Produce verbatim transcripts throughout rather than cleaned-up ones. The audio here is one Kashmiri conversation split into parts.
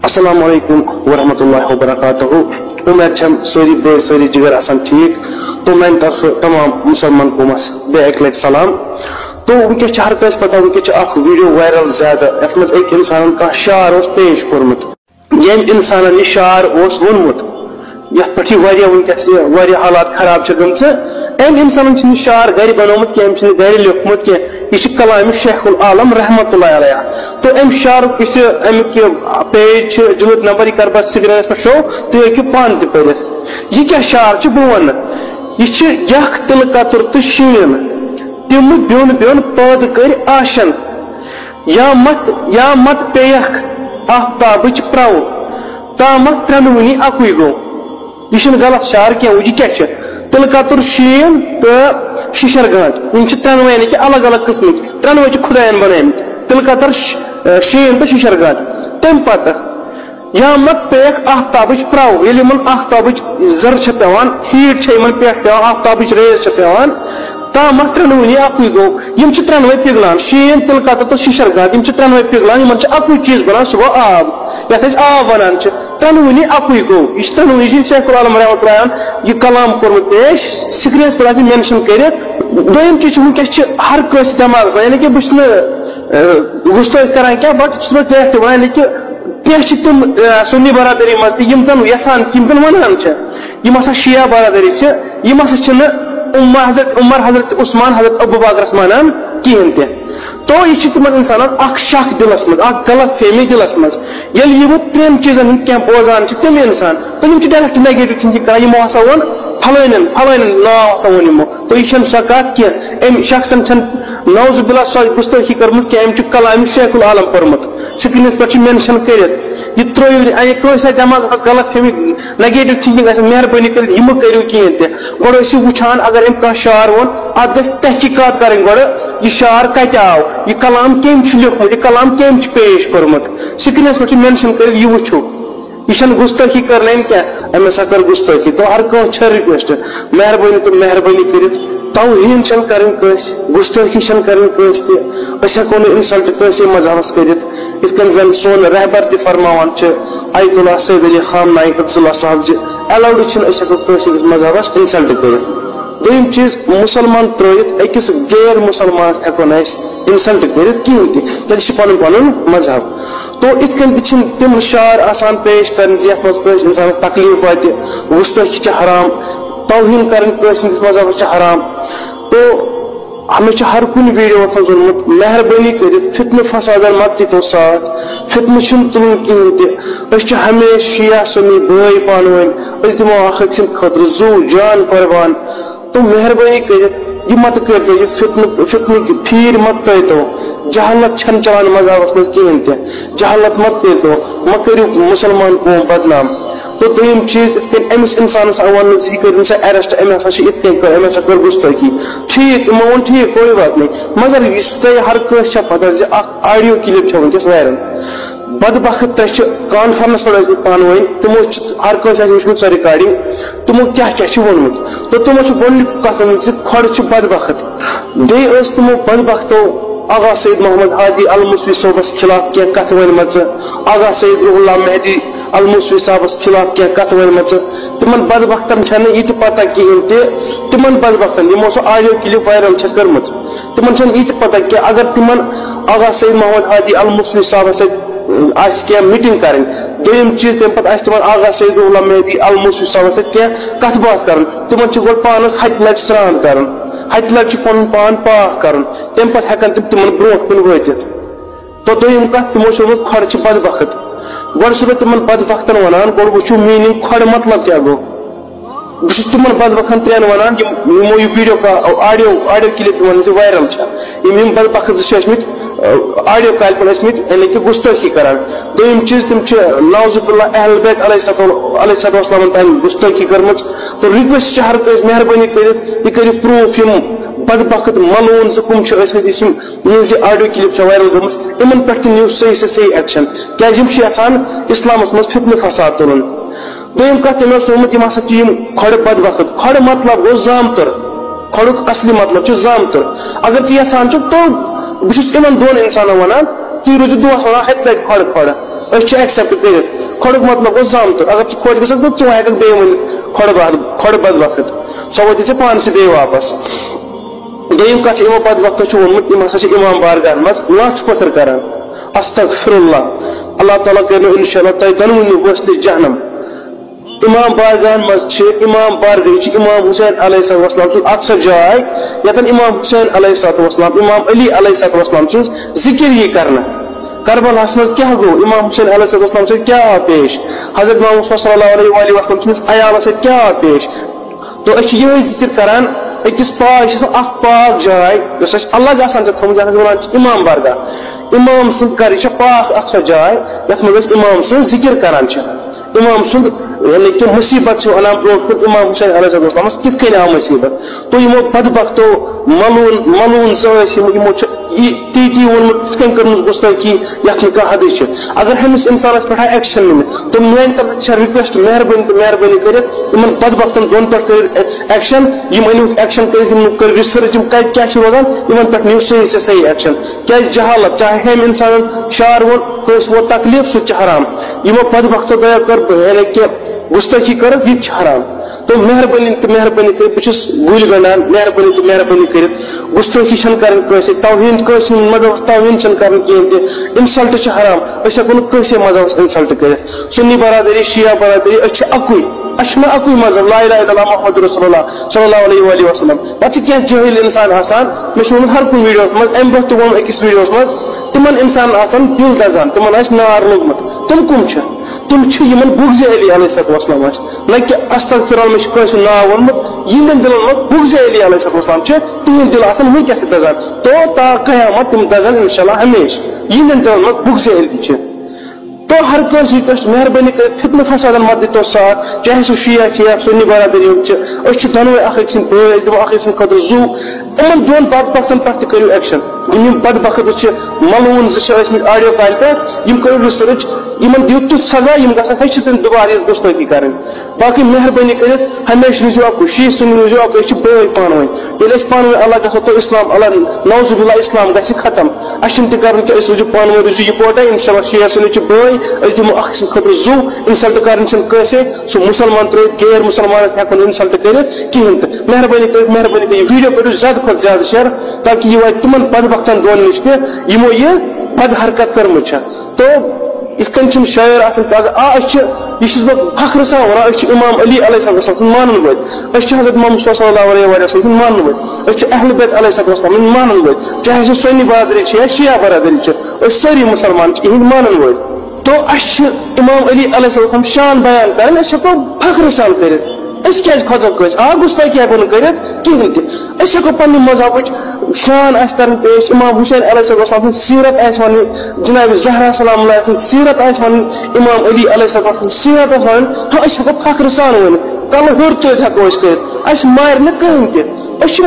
السلام علیکم ورحمۃ اللہ وبرکاتہ۔ امید چھم سٲری بٲے، سٲری جگر آسن ٹھیک۔ تو میانہِ طرفہٕ تمام مسلمان قومس بیٚیہِ اکہِ لٹہِ سلام۔ تو وٕنکیٚس چھِ ہر کٲنٛسہِ پتہ، وٕنکیٚس چھِ اکھ ویڈیو وائرل زیادٕ، یتھ منٛز أکۍ انسانن کانٛہہ شعر اوس پیش کوٚرمُت۔ ییٚمۍ انسانن یہِ شعر اوس ووٚنمُت، یتھ پٮ۪ٹھ یہِ واریاہ وٕنکیٚس یہِ واریاہ حالات خراب چھِ گٔمژٕ، أمۍ انسانن چھُنہٕ یہِ شعر گرِ بنوومُت کینٛہہ، أمۍ چھُنہٕ گرِ لیوٚکھمُت کینٛہہ، یہِ چھُ کلامِ شیخ العالم رحمتہ اللہ علیہ۔ تو أمۍ شعرُک یُس یہِ امیُک یہِ پیج چھُ، جلد نمبر، یہِ کرٕ بہٕ سکرینس پٮ۪ٹھ شو، تُہۍ ہیٚکِو پانہٕ تہِ پٔرِتھ۔ یہِ کیٛاہ شعر چھُ بہٕ ونہٕ، یہِ چھِ یخ، تِلہٕ کتُر تہٕ شیٖن، تِم بیوٚن بیوٚن پٲدٕ کٔرۍ آشن۔ یا مت یا مت پیٚیکھ آفتابٕچ پرو، تامتھ ترٛنوٕنی اکُے گوٚو۔ یہِ چھُنہٕ غلط شعر کینٛہہ، یہِ کیٛاہ چھِ؟ تِلہٕ کتُر، شیٖن تہٕ شِشر گانٛٹھ، یِم چھِ ترٛنوَے، یعنی کہِ الگ الگ قٕسمٕکۍ، ترٛنوَے چھِ خۄدایَن بنٲومٕتۍ، تِلہٕ کتُر، ش-، شیٖن تہٕ شِشر گانٛٹھ۔ تَمہِ پتہٕ یا مت پیٚیکھ آفتابٕچ پرو، ییٚلہِ یِمن آفتابٕچ زٔر چھےٚ پٮ۪وان، ہیٖٹ چھےٚ یِمن پٮ۪ٹھ پٮ۪وان، آفتابٕچ ریز چھےٚ پٮ۪وان، تامتھ ترٛنوٕنی اکُے گوٚو۔ یِم چھِ ترٛنوَے پِگلان، شیٖن، تِلہٕ کتُر تہٕ شِشر گانٛٹھ، یِم چھِ ترٛنوَے پِگلان، یِمن چھُ اکُے چیٖز بنان، سُہ گوٚو آب، یتھ أسۍ آب ونان چھِ۔ ترٛنوٕنی اکُے گوٚو، یہِ چھُ ترٛنوٕنی، یہِ چھُ شیخ العالم رحمتہ اللہ علیہ یہِ کلام کوٚرمُت پیش، سکرینس پٮ۪ٹھ آسہِ مینشن کٔرِتھ۔ دوٚیِم چیٖز چھُ، وٕنکیٚس چھِ ہر کٲنٛسہِ دٮ۪ماغ، یعنی کہِ بہٕ چھُس نہٕ، اہ، گُستٲخی کران کینٛہہ، but چھُس بہٕ تہِ، یعنی کہِ کینٛہہ چھِ تِم، اہ، سُنی برادری منٛز تہِ، یِم زن یژھان، یِم زن ونان چھِ، یِم ہسا شیعہ برادری چھِ، یِم ہسا چھِنہٕ عمر، حضرت عمر، حضرت عثمان، حضرت ابو بکرس مانان کِہینۍ تہِ۔ تو یہِ چھِ تِمن انسانن اکھ شک دِلس منٛز، اکھ غلط فہمی دِلس منٛز۔ ییٚلہِ یِم ترٛٮ۪ن چیٖزن ہٕنٛدۍ کینٛہہ بوزان چھِ تِم انسان، تہٕ یِم چھِ direct negative thinking کران، یِمو ہسا ووٚن فلٲنٮ۪ن، فلٲنٮ۪ن ناو ہسا ووٚن یِمو۔ تو یہِ چھَنہٕ سۄ کتھ کینٛہہ، أمۍ شخصن چھَنہٕ نعوذ باللہ سۄ گُستٲخی کٔرمٕژ کینٛہہ، أمۍ چھُ کلامِ شیخ العالم پوٚرمُت، سکرینس پٮ۪ٹھ چھُ مینشن کٔرِتھ۔ یہِ ترٲیِو نہٕ، اَمہِ کٲنٛسہِ آسہِ دٮ۪ماغس منٛز غلط فہمی، negative thinking آسہِ، مہربٲنی کٔرِتھ یہِ مہٕ کٔرِو کِہینۍ تہِ۔ گۄڈٕ ٲسِو وٕچھان، اگر أمۍ کانٛہہ شعر ووٚن، اتھ گژھِ تحقیقات کرٕنۍ گۄڈٕ، یہِ شعر کتہِ آو، یہِ کلام کٔمۍ چھُ لیوٚکھمُت، یہِ کلام کٔمۍ چھُ پیش کوٚرمُت۔ سکرینس پٮ۪ٹھ چھُ مینشن کٔرِتھ، یہِ وٕچھِو۔ یہِ چھَنہٕ گُستٲخی کٔر نہٕ أمۍ کینٛہہ، أمۍ ہسا کٔر گُستٲخی۔ تو ہر کانٛہہ چھےٚ request، مہربٲنی تہٕ مہربٲنی کٔرِتھ توہین چھَنہٕ کَرٕنۍ کٲنٛسہِ، گُستٲخی چھَنہٕ کَرٕنۍ کٲنٛسہِ تہِ۔ أسۍ ہٮ۪کو نہٕ insult کٲنٛسے مذہبس کٔرِتھ، یِتھ کٔنۍ زن سون رہبر تہِ فرماوان چھِ، آیت اللہ سید علی خامنائی قدس اللہ صاحب، زِ allowed چھِنہٕ أسۍ ہٮ۪کو کٲنٛسہِ ہٕنٛدِس مذہبس insult کٔرِتھ۔ دوٚیِم چیٖز، مُسلمان ترٲوِتھ أکِس غیر مُسلمانس ہٮ۪کو نہٕ أسۍ insult کٔرِتھ کِہینۍ تہِ، کیازِ یہِ چھُ پنُن پنُن مذہب۔ تو اِتھ کٔنۍ تہِ چھِنہٕ تِم شعر آسان پیش کرٕنۍ زِ یَتھ منٛز کٲنٛسہِ اِنسانَس تکلیٖف واتہِ، گُستٲخی چھِ حرام، توہین کرٕنۍ کٲنٛسہِ ہٕنٛدِس مذہبَس چھِ حرام۔ تو مےٚ چھُ ہر کُنہِ ویڈیوَس منٛز ووٚنمُت، مہربٲنی کٔرِتھ فتنہٕ فسادَن مت دِتو ساتھ، فتنہٕ چھُنہٕ تُلُن کِہیٖنۍ تہِ۔ أسۍ چھِ ہمیشہِ شیعہ سُنی بٲے پانہٕ ؤنۍ، أسۍ دِمو اکھ أکۍ سٕنٛدِ خٲطرٕ زُو جان قۄربان۔ تو مہربٲنی کٔرِتھ یہِ مت کٔرۍتو، یہِ فتنہٕ، فتنٕکۍ پھیٖر مت ترٛٲیتو۔ جہالت چھَنہٕ چلان مذہبَس منٛز کِہیٖنۍ تہِ، جہالت مت کٔرۍتو، مہ کٔرِو مُسلمان قوم بدنام۔ تو دوٚیِم چیٖز، یِتھ کٔنۍ أمِس اِنسانَس آو وَننہٕ زِ یہِ کٔرِو سا arrest، أمۍ ہسا چھِ یِتھ کٔنۍ کٔر، أمۍ ہسا کٔر گُستٲخی۔ ٹھیٖک، یِمو ووٚن ٹھیٖک، کوئی بات نہیں، مگر یُس تۄہہِ ہر کٲنٛسہِ چھےٚ پَتہ زِ اکھ audio clip چھےٚ وٕنکیٚس viral۔ بدبخت ترٛےٚ چھِ conference پٮ۪ٹھ ٲسمٕتۍ پانہٕ ؤنۍ، تِمو چھِ ہر کٲنٛسہِ آسہِ وٕچھمُت سۄ recording، تِمو کیٛاہ کیٛاہ چھِ ووٚنمُت۔ تہٕ تِمو چھِ گۄڈٕنیُک کَتھ ؤنمٕژ زِ کھۄڈٕ چھِ بدبخت۔ بیٚیہِ ٲس تِمو بدبختو آغا سید محمد ہادی الموسوی صٲبَس خلاف کینٛہہ کَتھٕ ؤنمٕژٕ، آغا سید روح اللہ مہدی الموسوی صاحبَس خلاف کینٛہہ کَتھٕ ؤنمٕژٕ۔ تِمَن بدبختَن چھَنہٕ یہِ تہِ پَتہ کِہیٖنۍ تہِ، تِمَن بدبختَن یِمو سۄ audio clip viral چھےٚ کٔرمٕژ، تِمَن چھَنہٕ یہِ تہِ پَتہ کینٛہہ اگر تِمَن آغا سید محمد ہادی الموسوی صاحبَس سۭتۍ آسہِ کینٛہہ meeting کَرٕنۍ۔ دوٚیِم چیٖز، تَمہِ پَتہٕ آسہِ تِمَن آغا سید روح اللہ مہدی الموسوی صٲبَس سۭتۍ کینٛہہ کَتھ باتھ کَرُن۔ تِمَن چھُ گۄڈٕ پانَس ہَتہِ لَٹہِ سرٛان کَرُن، ہَتہِ لَٹہِ چھُ پَنُن پان پاک کَرُن، تَمہِ پَتہٕ ہٮ۪کَن تِم تِمَن برونٛٹھ کُن وٲتِتھ۔ تو دوٚیِم کَتھ، تِمو چھُ ووٚنمُت، کھۄڈٕ چھِ بدبخت۔ گۄڈٕ چھُس بہٕ تِمَن بدبختَن وَنان، گۄڈٕ وٕچھِو meaning، کھۄڈٕ مطلب کیٛاہ گوٚو۔ بہٕ چھُس تِمن بدبختن ترٛٮ۪ن وَنان، یِم، یِمو یہِ video کا-، audio، audio clip یِمن زِ viral چھےٚ، یِم، یِم بدبخت زٕ چھِ ٲسمٕتۍ، آ، audio کالہِ پٮ۪ٹھ ٲسمٕتۍ، یعنی کہِ گُستٲخی کران۔ دوٚیِم چیٖز، تِم چھِ نعوذ باللہ اہل بیت علیہ الصلوۃ، علیہ الصلوۃ والسلام تام گُستٲخی کٔرمٕژ۔ تہٕ request چھِ ہر کٲنٛسہِ، مہربٲنی کٔرِتھ، یہِ کٔرِو proof، یِم بدبخت ملعون زٕ کٕم چھِ ٲسمٕتۍ، یُس یِم، یِہٕنٛز یہِ audio clip چھےٚ viral گٔمٕژ، یِمن پٮ۪ٹھ تہِ نِیِو صحیح سے صحیح action، کیازِ یِم چھِ یژھان اسلامس منٛز فتنہٕ فساد تُلُن۔ دوٚیِم کَتھ، تٔمۍ اوس ووٚنمُت، یِم ہسا چھِ یِم کھۄڈٕ بدبخت۔ کھۄڈٕ مطلب گوٚو زامتُر۔ کھۄڈُک اصلی مطلب چھُ زامتُر۔ اگر ژٕ یژھان چھُکھ، تو بہٕ چھُس یِمن دۄن اِنسانن وَنان، تُہۍ روٗزِو دۄہس وَنان ہَتہِ لَٹہِ کھۄڈٕ، کھۄڈٕ۔ أسۍ چھِ ایکسپٹ کٔرِتھ۔ کھۄڈُک مطلب گوٚو زامتُر۔ اگر ژٕ خۄش گژھکھ، تہٕ ژٕ وَن ہٮ۪کَکھ بیٚیہِ ؤنِتھ، کھۄڈٕ بد-، کھۄڈٕ بدبخت۔ سۄ وٲتی ژےٚ پانسٕے بیٚیہِ واپس۔ دوٚیِم کَتھ چھِ، یِمو بدبختو چھُ ووٚنمُت، یِم ہسا چھِ اِمام بارگاہَن منٛز لژھ پٔتھٕر کران۔ استغفر اللہ۔ اللہ تعالیٰ کٔرِنو اِنشاء اللہ تۄہہِ دۄنوٕنی وٲسِتھ جہنم۔ اِمام بارگاہَن منٛز چھِ، اِمام بارگاہ چھِ اِمام حسین علیہ الصلوۃ والسلام سُنٛد اکھ سۄ جاے، ییٚتٮ۪ن اِمام حسین علیہ الصلوۃ والسلام، اِمام علی علیہ الصلوۃ والسلام سٕنٛز ذِکِر یی کرنہٕ۔ کربلاہَس منٛز کیٛاہ گوٚو؟ اِمام حسین علیہ الصلوۃ والسلام سۭتۍ کیٛاہ آو پیش؟ حضرت محمد مصطفیٰ صلی اللہ علیہ وآلہ وسلم سٕنٛدِس عیالَس سۭتۍ کیٛاہ آو پیش؟ تو أسۍ چھِ یِہوٚے ذِکِر کران، أکِس پاک، یہِ چھِ آسان اکھ پاک جاے، یۄس اَسہِ الگ آسان چھِ تھٲومٕژ، یَتھ أسۍ وَنان چھِ اِمام بارگاہ۔ اِمام سُنٛد گَرٕ، یہِ چھےٚ پاک اکھ سۄ جاے، یَتھ منٛز أسۍ اِمام سٕنٛز ذِکِر کران چھِ۔ اِمام سُنٛد، یعنی کہِ مُصیٖبت چھِ وَنان برونٛٹھ کُن، اِمام حُسین علیہ السلام کِتھ کٔنۍ آو مُصیٖبت۔ تو یِمو بدبختو، ملوٗن، ملوٗن زٕ ٲسۍ یِم، یِمو چھِ یہِ تی تی ووٚنمُت، تِتھ کٔنۍ کٔرمٕژ گُستٲخی، یَتھ نہٕ کانٛہہ حدٕے چھِ۔ اگر ہُمِس اِنسانَس پٮ۪ٹھ آسہِ ایکشن نِمٕتۍ، تو میٛانہِ طرفہٕ چھےٚ رِکویسٹ، مہربٲنی تہٕ مہربٲنی کٔرِتھ یِمَن بدبختَن دۄن پٮ۪ٹھ کٔرِو ایکشن۔ یِم أنِو ایکشن کٔرِتھ، یِم کٔرِو ریسرچ، یِم کَتہِ کیٛاہ چھِ روزان، یِمَن پٮ۪ٹھ نِیِو صحیح سے صحیح ایکشن۔ کیٛازِ جہالت، چاہے ہُمۍ اِنسانَن شعر ووٚن، کٲنٛسہِ ووت تکلیٖف، سُہ تہِ چھُ حرام۔ یِمو بدبختو دۄیو کٔر، یعنی کہِ گُستٲخی کٔرٕکھ، یہِ تہِ چھُ حرام۔ تو مہربٲنی تہٕ مہربٲنی کٔرِتھ، بہٕ چھُس گُلۍ گنٛڈان، مہربٲنی تہٕ مہربٲنی کٔرِتھ، گُستٲخی چھَنہٕ کَرٕنۍ کٲنٛسہِ، توہیٖن کٲنٛسہِ ہُنٛد مذہبَس توہیٖن چھَنہٕ کَرٕنۍ کِہیٖنۍ تہِ۔ اِنسلٹ چھِ حرام، أسۍ ہٮ۪کو نہٕ کٲنٛسے مذہبَس اِنسلٹ کٔرِتھ۔ سُنی برادٔری، شیعہ برادٔری، أسۍ چھِ اَکُے، اَسہِ چھُنہٕ اَکُے مذہب، لا الہ الا اللہ محمد رسول اللہ صلی اللہ علیہ وآلہ وسلم۔ پَتہٕ چھِ کینٛہہ جٲہِل اِنسان آسان، مےٚ چھُ ووٚنمُت ہر کُنہِ ویٖڈیوَس منٛز، اَمہِ برونٛہہ تہِ ووٚن أکِس ویٖڈیوَس منٛز، تِمَن اِنسانَن آسان دِل دَزان، تِمَن آسہِ نار لوٚگمُت۔ تِم کَم چھِ؟ تِم چھِ یِمَن بُغضِ علی علیہ الصلوۃ والسلام آسہِ، نہ کہِ استغفر اللہ، مےٚ چھُ کٲنٛسہِ ناو ووٚنمُت۔ یِہنٛدٮ۪ن دِلَن منٛز بُغضِ علی علیہ الصلوۃ والسلام چھِ، تِہنٛدۍ دِل آسَن وٕنکیٚس تہِ دَزان۔ تو تا قیامت تِم دَزَن اِنشاء اللہ ہمیشہِ۔ یِہنٛدٮ۪ن دِلَن منٛز بُغضِ علی چھِ۔ تو ہر کٲنٛسہِ رِکویسٹ، مہربٲنی کٔرِتھ فتنہٕ فسادن مت دِتو ساتھ، چاہے سُہ شیعہ چھِ یا سُنی برادٔری ہُنٛد چھِ، أسۍ چھِ دۄنوَے اکھ أکۍ سٕنٛدۍ بٲے، أسۍ دِمو اکھ أکۍ سٕنٛدِ خٲطرٕ زُو۔ یِمن دۄن بدبختن پٮ۪ٹھ تہِ کٔرِو ایکشن۔ یِم یِم بدبخت چھِ، ملعوٗن زٕ چھِ ٲسمٕتۍ آڈیو کالہِ پٮ۪ٹھ، یِم کٔرِو ریسرچ، یِمن دِیِو تیُتھ سزا، یِم گژھن ہیٚچھِتھ تِم دُبارٕ یِژھ گُستٲخی کرٕنۍ۔ باقٕے مہربٲنی کٔرِتھ ہمیشہِ روٗزِو اکُے، شیعہ سُنی روٗزِو اکُے، أسۍ چھِ بٲے پانہٕ ؤنۍ۔ ییٚلہِ أسۍ پانہٕ ؤنۍ الگ گژھو، تو اسلام الگ، نعوذ باللہ، اسلام گژھِ ختم۔ اَسہِ چھُنہٕ تہِ کَرُن کینٛہہ، أسۍ روٗزِو پانہٕ ؤنۍ، روٗزِو یِکوَٹَے، اِنشاء اللہ شیعہ سُنی چھِ بٲے، أسۍ دِمو اَکھ أکۍ سٕنٛدِ خٲطرٕ زُو، اِنسلٹ کَرٕنۍ چھِنہٕ کٲنٛسے، سُہ مُسلمان ترٛٲوِتھ غیر مُسلمانَس ہٮ۪کو نہٕ اِنسلٹ کٔرِتھ کِہیٖنۍ تہِ۔ مہربٲنی کٔرِتھ، مہربٲنی کٔرِتھ، یہِ ویٖڈیو کٔرِو زیادٕ کھۄتہٕ زیادٕ شِیَر، تاکہِ یہِ واتہِ تِمَن بدبختَن دۄن نِش تہِ، یِمو یہِ بد حرکت کٔرمٕژ چھےٚ۔ تو یِتھ کٔنۍ چھِنہٕ شٲعر آسان پَگہہ، آ، أسۍ چھِ، یہِ چھُس بہٕ فخرٕ سان وَنان، أسۍ چھِ اِمام علی علیہ السلام سٕنٛدۍ مانَن وٲلۍ، أسۍ چھِ حضرت محمد مصطفیٰ صلی اللہ علیہ وسلم سٕنٛدۍ مانَن وٲلۍ، أسۍ چھِ اہل بیت علیہ السلام سٕنٛدۍ مانَن وٲلۍ، چاہے سُہ سُنی برادری چھِ یا شیعہ برادری چھِ، أسۍ سٲری مُسلمان چھِ یِہِنٛدۍ مانَن وٲلۍ۔ تو اَسہِ چھِ اِمام علی علیہ السلام شان بیان کَرٕنۍ، أسۍ ہٮ۪کو فخرٕ سان کٔرِتھ۔ أسۍ کیٛازِ کھۄژو کٲنٛسہِ؟ آ، گُستٲخی ہٮ۪کو نہٕ کٔرِتھ کِہیٖنۍ تہِ۔ أسۍ ہٮ۪کو پننہِ مذہبٕچ شان آسہِ کرٕنۍ پیش، امام حسین علیہ السلام سٕنٛز سیرت آسہِ ونٕنۍ، جناب زہرا سلام اللہ سٕنٛز سیرت آسہِ ونٕنۍ، امام علی علیہ السلام سٕنٛز سیرت آسہِ ونٕنۍ، ہاں، أسۍ ہٮ۪کو فخرٕ سان ؤنِتھ، کلہٕ ہیوٚر تُلِتھ ہٮ۪کو أسۍ کٔرِتھ، اسہِ مارِ نہٕ کٕہٕنۍ تہِ۔ أسۍ چھِ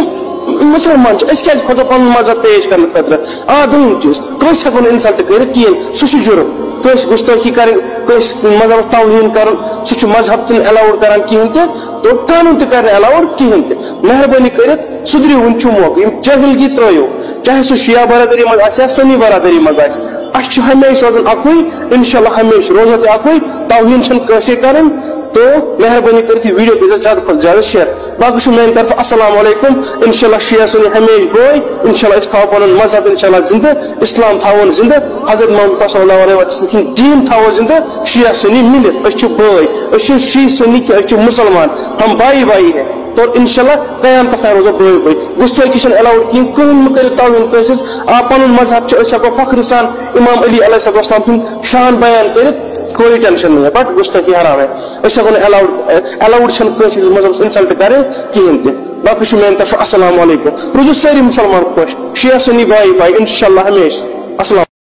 مسلمان چھِ، أسۍ کیٛازِ کھوژو پنُن مذہب پیش کرنہٕ خٲطرٕ؟ آ، دوٚیِم چیٖز، کٲنٛسہِ ہٮ۪کو نہٕ انسلٹ کٔرِتھ کِہیٖنۍ، سُہ چھُ جُرم۔ کٲنٛسہِ گُستٲخی کرٕنۍ، کٲنٛسہِ مذہبس توہین کرُن، سُہ چھُ مذہب تہِ نہٕ الاؤڈ کران کِہیٖنۍ تہِ، تو قانون تہِ کرِ نہٕ الاؤڈ کِہیٖنۍ تہِ۔ مہربٲنی کٔرِتھ سُدھرِو، وُنہِ چھُ موقعہٕ، یِم جٲہلگی ترٲیِو، چاہے سُہ شیعہ برادری منٛز آسہِ یا سنی برادری منٛز آسہِ، اَسہِ چھُ ہمیشہِ روزُن اَکُے، انشاءاللہ ہمیشہِ روزو تہِ اَکُے، توہین چھَنہٕ کٲنٛسے کَرٕنۍ۔ تو مہربٲنی کٔرِتھ یہِ ویٖڈیو کٔرۍزیو زیادٕ کھۄتہٕ زیادٕ شیئر۔ باقٕے چھُ میٛانہِ طرفہٕ السلام علیکم۔ انشاءاللہ شیعہ سنی ہمیشہِ بٲے، انشاءاللہ أسۍ تھاوو پنُن مذہب انشاءاللہ زِندٕ، اسلام تھاوون زِندٕ، حضرت محمد صلی اللہ علیہ وسلم سُنٛد دیٖن تھاوو زِندٕ، شیعہ سنی مِلِتھ۔ أسۍ چھِ بٲے، أسۍ چھِ شیعہ سنی کہِ أسۍ چھِ مُسلمان، ہم بھائی بھائی ہیں۔ تو انشاءاللہ قیامتس تام روزو بٲے بٲے۔ گُستٲخی چھَنہٕ الاؤڈ کِہیٖنۍ، کٕہٕنۍ مہٕ کٔرِو توہین کٲنٛسہِ ہٕنٛز۔ آ، پنُن مذہب چھُ، أسۍ ہٮ۪کو فخرٕ سان امام علی علیہ السلام سُنٛد شان بیان کٔرِتھ، کوئی ٹینشن نہیں ہے، but گُستٲخی حرام ہے۔ أسۍ ہٮ۪کو نہٕ الاؤڈ، الاؤڈ چھَنہٕ کٲنٛسہِ ہٕنٛدِس مذہبس انسلٹ کرٕنۍ کِہیٖنۍ تہِ۔ باقٕے چھُ میٛانہِ طرفہٕ السلام علیکم۔ روٗزِو سٲری مُسلمان خۄش۔ شیعہ سنی بھائی بھائی، انشاءاللہ ہمیشہِ۔ السلام۔